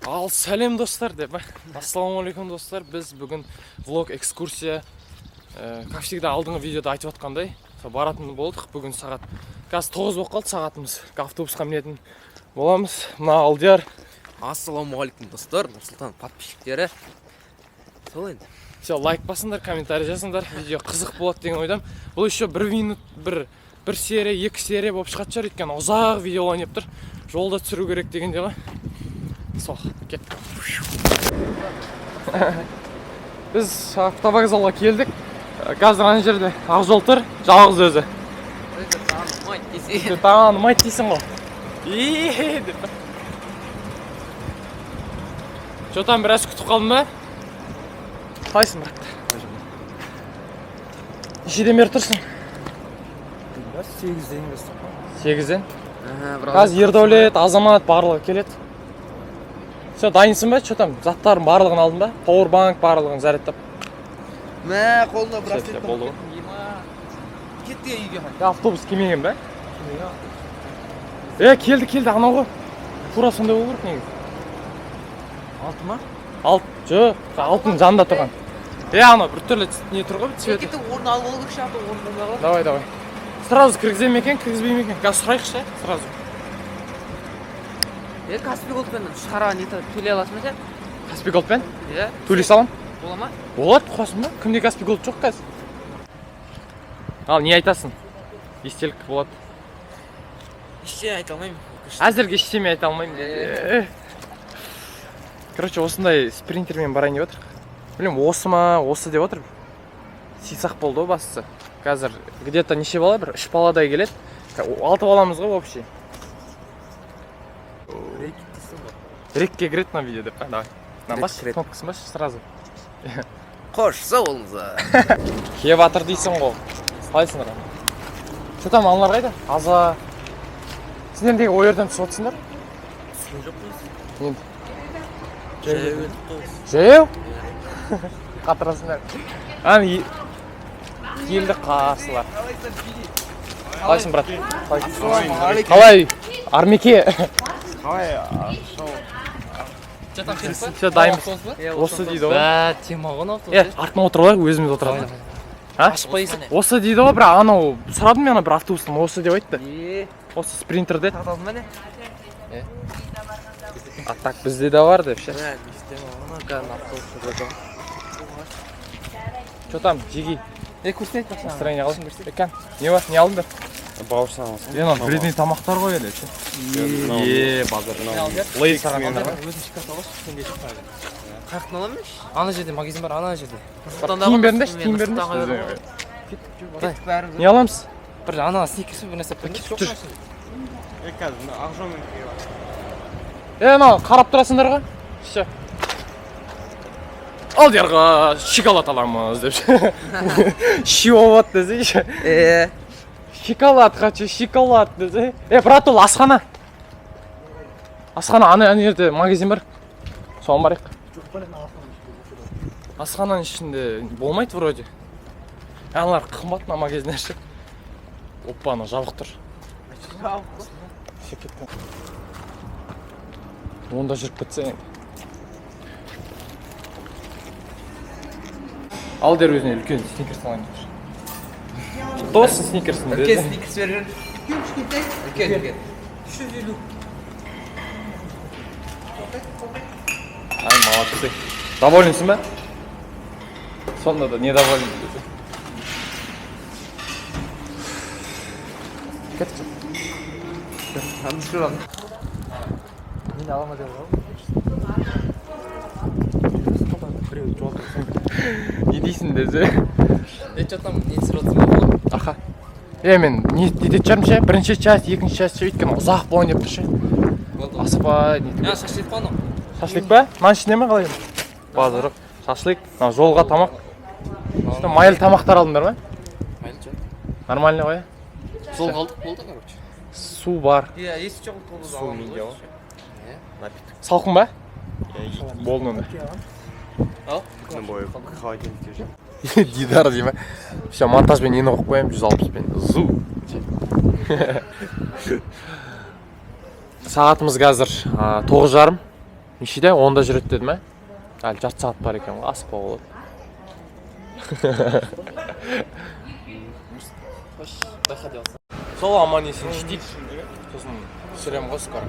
Ал сәлем, достар, деп. Ассалаумағалейкум, достар! Біз бүгін влог экскурсия, как всегда, алдыңғы видеода айтып отқандай, сол баратын болдық. Бүгін сағат қазір 9 болып қалды сағатымыз. Автобусқа мінетін боламыз. Мына Алдияр. Ассалаумағалейкум, достар, Нұрсұлтан подписчиктері. Сол енді. Все, лайк басыңдар, комментарий жазыңдар. Видео қызық болады деген ойдамын. Бұл еще бір минут, бір серия, екі серия болып шығатын шығар, өйткені ұзақ видео болайын деп тұр. Жолда түсіру керек дегенде ғой. Сол, кеттік. Біз автовокзалға келдік. Қазір ана жерде Ақжол тұр, жалғыз өзі. Танымайды десе. Танымайды дейсің ғой. И деп. Че там, біраз күтіп қалдың ба? Қалайсың, брат? Нешеден бері тұрсың? 8-ден бастап қой. 8-ден? Қазір Ердәулет, Азамат, барлығы келеді. Все, дайынсың ба? Че там, заттардың барлығын алдың ба? Пауэрбанк, барлығын зарядтап. Мә, қолына Все, все, болды ғой. Кетті үйге. Е, автобус келмеген ба? Е, келді, келді, анау ғой. Тура сондай болу керек негізі. 6 ма? Алт, жоқ, алтының жанында тұрған. Е, анау біртүрлі не тұр ғой, цветі. Кеттік, орын алып алу керек шығар, орын болмай қалады. Давай, давай. Сразу кіргізе ме екен, кіргізбей ме екен? Қазір сұрайықшы, сразу. Е, Каспи Голдпен шығара не төлей аласың ба сен? Каспи Голдпен? Иә. Төлей салам. Бола ма? Болады, қуасың ба? Кімде Каспи Голд жоқ қазір? Ал, не айтасың? Естелік болады. Ештеңе айта алмаймын. Әзірге ештеме айта алмаймын. Короче, осындай спринтермен барайын деп отырмық. Білмеймін, осы ма, осы деп отыр. Сыйсақ болды ғой бастысы. Қазір где-то неше бала, бір үш баладай келеді. Алты баламыз ғой общий. Рекет ғой. Рекке кіреді мына видео деп па? Давай. Мына Рек бас, кіреді. Кнопкасын бас сразу. Қош, сау болыңыздар. Келіп жатыр дейсің ғой. Қалайсыңдар? Че там, аналар қайда? Аза. Сендер неге ол жерден түсіп отырсыңдар? Түскен жоқпыз. Енді. Жаяу өттік қой. Жаяу? Қатырасыңдар. Ана келді қарсылар. Қалайсың, брат? Қалай? Қалай? Армеке. Қалай, шоу? Все, дайынбыз. Осы дейді ғой. Бә, тема ғой мынау. Е, артына отырып алайық, өзіміз отырады. А? Ашпай есік. Осы дейді ғой, бірақ анау сұрадым мен ана бір автобустан, осы деп айтты. Е, Осы спринтер деді. тарталдың ба не? А так бізде де бар деп ше. Мә, не істеймін, ана кәдімгі автобус. Че там, жеги? Е, көрсет айтпақшы. Настроение қалай? Екен. Не бар? Не алдыңдар? Бауырсақ алсам. Е, мынау вредный тамақтар ғой әлі ше. Е, базар. Лейс саған алыңдар ма? Өзім шоколад алшы, сенде жоқ әлі. Қаяқтан аламын? Ана жерде магазин бар, ана жерде. Тиын беріңдерші, тиын беріңдерші. Кеттік бәріміз. Не аламыз? Бір ана сникерс пе, бір нәрсе алып беріңдерші. Жүр. Е, қазір мына Ақжолмен келіп. Е, мынау қарап тұрасыңдар ғой. Все. Алдиярға шоколад аламыз деп. Шиуап десейші. Е, Шоколад хочу, шоколад десе. Е, брат, ол асхана. Асхана, ана жерде магазин бар. Соған барайық. Асхананың ішінде болмайды вроде. Аналар қымбат мына магазиндер ше. Опа, анау жабық тұр. Все, кетті. Онда жүріп кетсе енді. Алдияр өзіне үлкен сникерс алайын деп тұр. Құтты болсын сникерсің. Үлкен сникерс берген. Үлкен, үлкен. 350. Ай, молодцы. Довольныйсың ба? Сонда да недоволен десе. Кеттік. Таныстырып. Мен алама деп ғой. Біреу жолда. Не дейсің десе. Е, че там, не түсіріп отырсың ба бұл? Аха. Е, мен не нететін шығармын ше? Бірінші часть, екінші часть ше, өйткені ұзақ болайын деп тұр ше. Болды. Асықпай нетіп. Я, шашлик қой анау. Шашлик па? Мынаның ішінде ме, қалай? Базар жоқ. Шашлик, мынау жолға тамақ. Үстіне майлы тамақтар алдыңдар ма? Майлы жоқ. Нормальный ғой, иә? Жол қалдық, болды, короче. Су бар. Иә, есі жоқ болды. Су менде ғой. Напиток. Салқын ба? Болды онда. Ал. Күні бойы холодильникте жүр. Дидар дей ма? Все, монтажбен нені қойып қоямын, 160-пен. Зу. Сағатымыз қазір 9:30. Нешеде? 10-да жүреді деді ме? Әлі жарты сағат бар екен ғой, асықпауға болады. Қош, байқа деп алсаң. Сол аман есен жетейік, сосын түсіремін ғой скоро.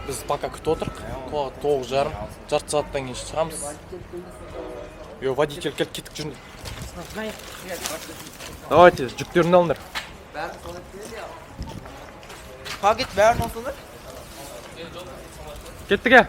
Біз пока күтіп отырық. 9:30, жарты сағаттан кейін шығамыз. Йо, водитель келді, кеттік, жүріңдер. Давайте, жүктеріңді алыңдар. Пакет бәрін алсаңдар. Кеттік, е.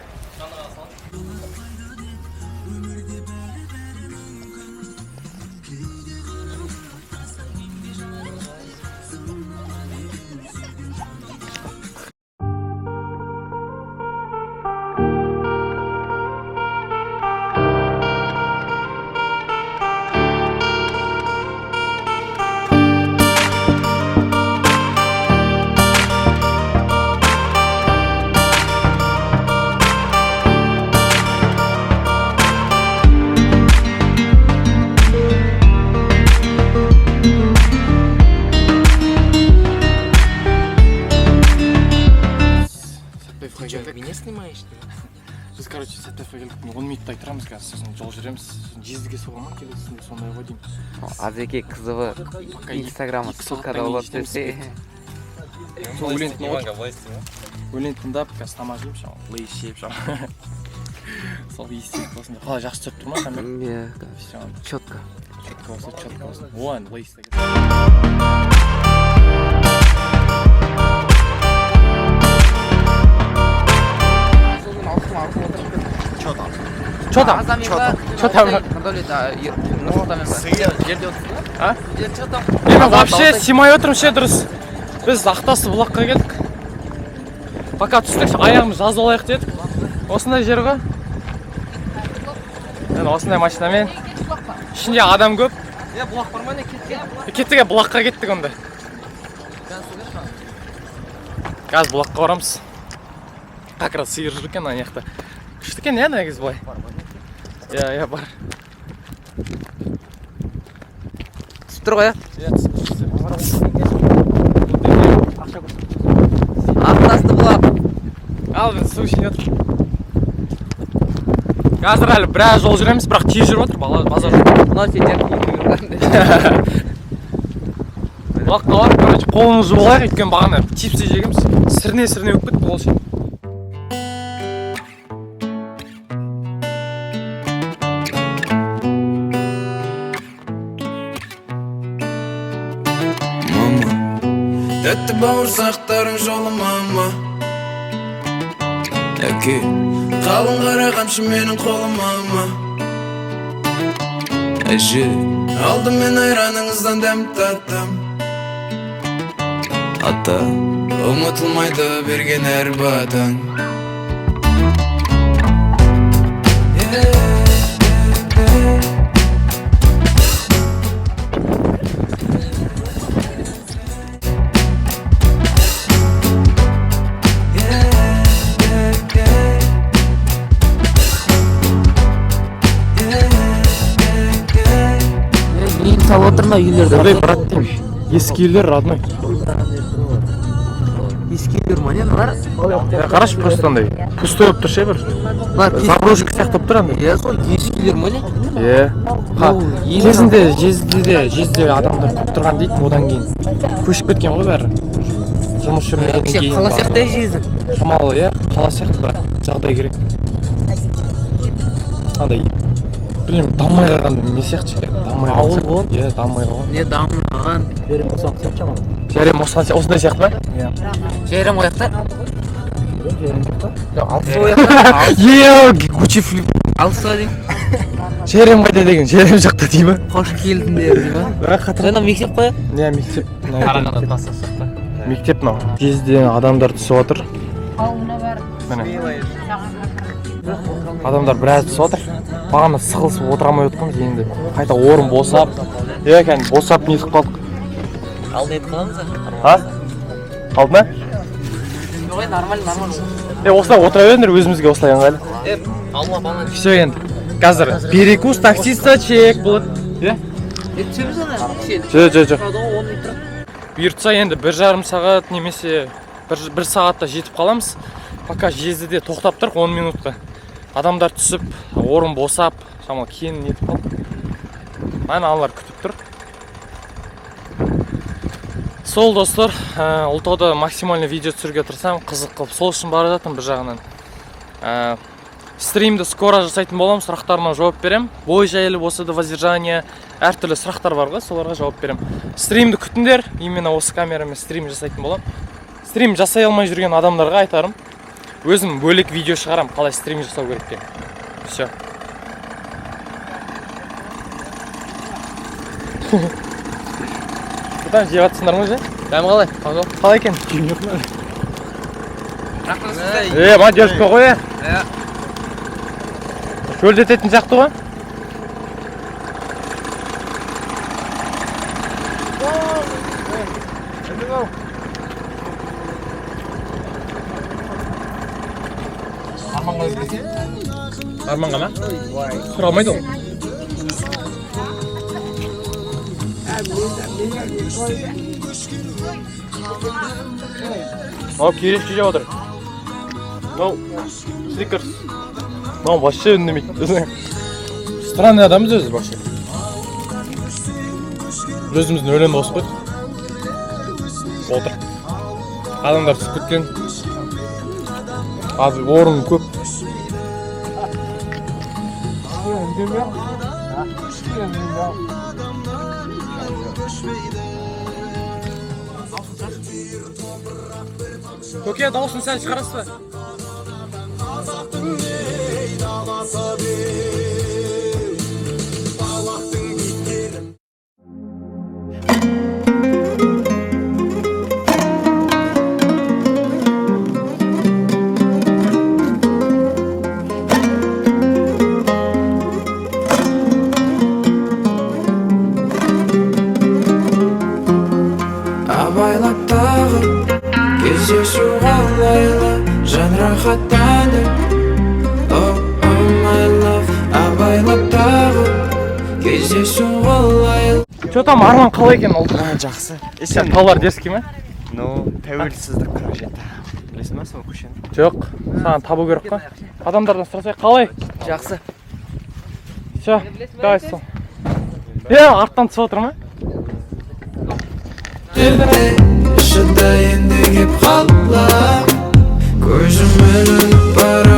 Сәтбаевқа келдік. Меня снимаешь? Біз, короче, Сәтбаевқа келдік. 10 минуттай тұрамыз қазір, сосын жол жүреміз. Сосын жездіге соға ма келесінде, сондай ғой деймін. Азеке КЗВ Пока инстаграмы 2 ссылкада сағаттан кейін болады жетеміз. десе. Сол өлең тыңдап отырмын. Өлең тыңдап, қазір тамақ жеймін, шамалы Лейс жеп, шамалы сол естелік болсын деп. Қалай, жақсы түсіріп тұр ма камера? Иә, Все. Четко. Четко болса, четко болсын. О, енді Лейс деген. Че там? Че там? Жерде отырсың ба? А? Че там? Мен вообще сыймай отырмын ше, дұрыс. Біз Ақтасты бұлаққа келдік. Пока түстік, аяғымызды жазып алайық дедік. Осындай жер ғой. Міне, осындай машинамен. Ішінде адам көп. Е, бұлақ бар ма, не кеткен? Кеттік, е, бұлаққа кеттік онда. Қазір бұлаққа барамыз. Как раз сиыр жүр екен ана жақта. Күшті екен, иә, негізі былай. Иә, бар. Түсіп тұр ғой, иә? Иә, түсіп тұр. Ақтасты бұлақ. Ал, біз су ішіп жатыр. Қазір әлі біраз жол жүреміз, бірақ тез жүріп жатыр бала, базар жоқ. Мынау сендер. Бұлаққа барып, короче, қолымызды жуып алайық, өйткені бағана чипсы жегенбіз. Сірне сірне болып кетті қол ше. Мама, тәтті бауырсақтарың жолы, мама. Әке, қалың қара қамшы менің қолым, мама. Әже, алдымен айраныңыздан дәм таттым. Ата, ұмытылмайды берген әр батаң. Үйін салып отыр ма үйлерді? Родной, брат, деймін. Ескі үйлер, родной. Ескі үйлер ма, не мыналар? Қарашы, просто андай пустой болып тұр ше бір. Мыналар. Заброшка сияқты болып тұр андай. Иә, сол ескі үйлер ма, не? Иә. Ха, Ол ең- кезінде жезде адамдар көп тұрған дейді, одан кейін көшіп кеткен ғой бәрі. Жұмыс жүрмегеннен Вообще кейін. қала сияқты жезді. Шамалы, иә, қала сияқты, бірақ жағдай керек. Андай, білмеймін, дамымай қалған не сияқты ше, дамымай қалған. Ауыл ғой. Иә, дамымай қалған. Не дамымаған. Жәрем осындай сияқты ма? Иә. Жайрам қаяқта? Е, Гуччи флип. Алыс па деймін. Жәрем қайда деген, Жәрем жақта дей ма? Қош келдіңдер дей ма? Жаңа мектеп қой. Не, мектеп. Қарағанды тасы шықты. Мектеп мынау. Жезден адамдар түсіп жатыр. Міне. Адамдар біраз түсіп жатыр. Бағана сығылысып отыра алмай отқанбыз, енді қайта орын босап. Иә, кәдімгі босап нетіп қалдық. Алдын етіп қаламыз. А? Қалды ма? Ой, нормально, нормально. Е, осылай отыра беріңдер, өзімізге осылай ыңғайлы. Е, алма, банан. Все, енді. Қазір перекус таксиста чек болады. Иә? Е, түсеміз ана. Жоқ, жоқ, жоқ. Тұрады ғой, 10 минут тұрады. Бұйыртса, енді 1,5 сағат немесе бір сағатта жетіп қаламыз. Пока Жездіде тоқтап тұрық 10 минутқа. Адамдар түсіп, орын босап, шамалы кейін нетіп қалды. Ана аналар күтіп тұр. Сол, достар, Ұлытауда максимально видео түсіруге тырысамын, қызық қылып. Сол үшін бара жатырмын бір жағынан. Стримді скоро жасайтын боламын, сұрақтарыма жауап беремін. Бой жайлы болса да, воздержание, әртүрлі сұрақтар бар ғой, соларға жауап беремін. Стримді күтіңдер, именно осы камерамен стрим жасайтын боламын. Стрим жасай алмай жүрген адамдарға айтарым: өзім бөлек видео шығарамын, қалай стрим жасау керек деп. Все. Бұдан жеп жатсыңдар ма уже? Дәмі қалай, Ақжол? Қалай екен? Е, мына дерзко ғой, е. Иә. Шөлдететін сияқты ғой. Арманға ма? Тұра алмайды ол. Мынау керешке жеп отыр. Мынау Сникерс. Мынау вообще үндемейді. Странный адамбыз өзі вообще. Өзіміздің өлеңді қосып қойдық. Отыр. Адамдар түсіп кеткен. Қазір орын көп. Көке, дауысын сәл шығарасыз ба? Абайлап тағы кездесу қалайлы, жан рахаттанды. Oh, oh, my love. Абайлап тағы кездесу қалайлы. Че там, Арман, қалай екен ол? Жақсы. Е, Сен таулар дерзкий ме? Ну, Тәуелсіздік 47. Білесің ба сол көшені? Жоқ, саған табу керек қой. Адамдардан сұрасай, қалай? Жақсы. Все, давай сол. Е, арттан түсіп отыр ма? Шыда енді кеп қалам. Көзім ілініп.